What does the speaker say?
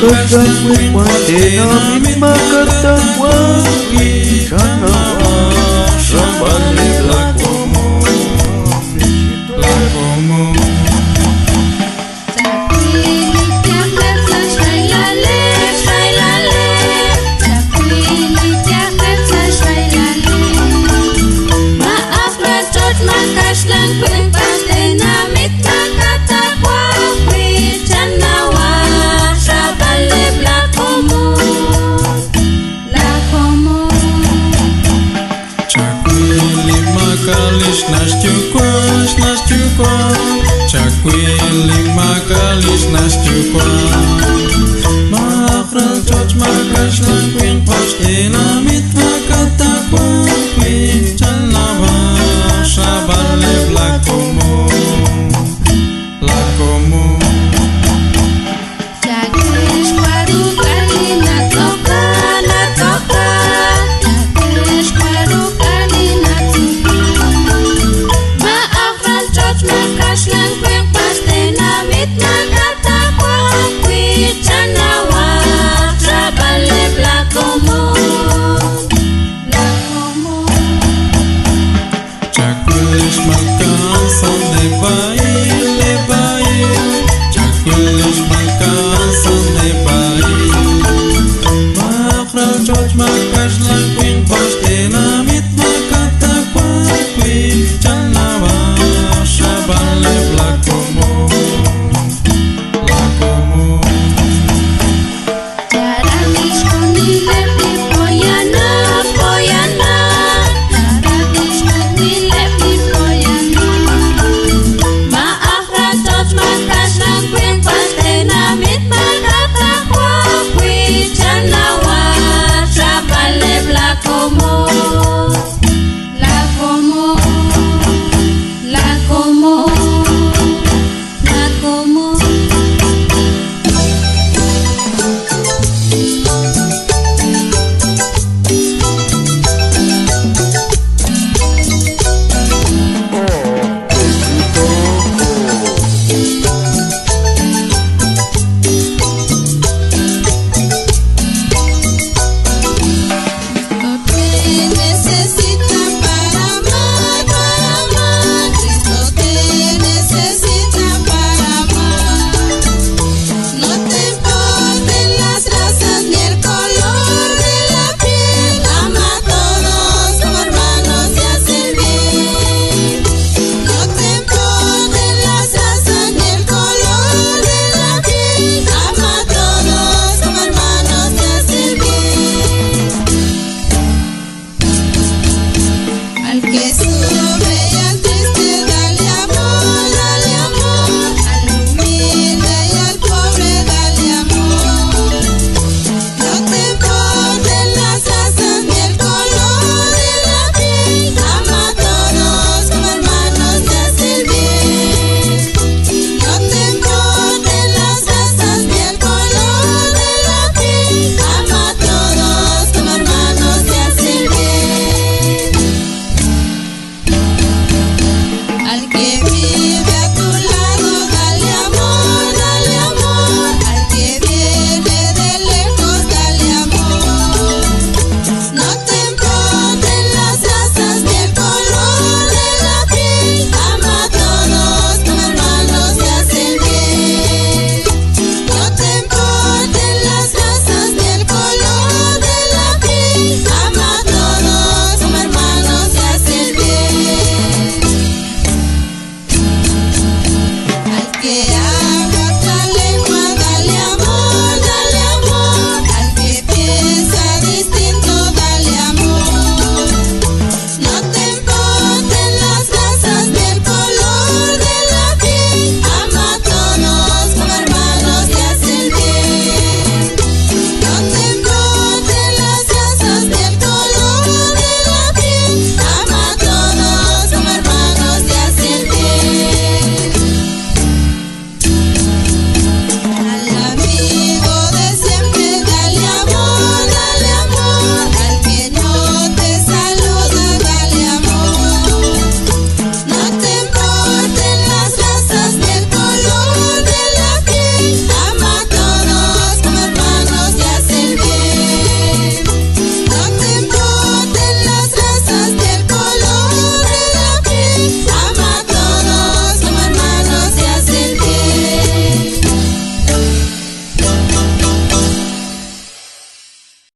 Makaxlan tinamit makatawa Chanawa Xrabaleb la komon La komon. Chakwili makalish naxyukwa, naxyukwa. Chakwili makalish naxyukwa. Maqral choch makaxlan kwin qoch tinamit makatakwa kwi chanawa xrabaleb la komon, la komon. Chakwilish malkan son de baile, baile. Chakwilish malkan son de baile. Maqral choch makaxlan kwin qoch tinamit makatakwa kwi chanawa xrabaleb la komon, la komon. Necesita para amar, para amar. Cristo te necesita para amar. No te importen las razas ni el color de la piel. Ama a todos como hermanos y haz el bien. No te importen las razas ni el color de la piel. Ama a todos como hermanos y haz el bien. Al que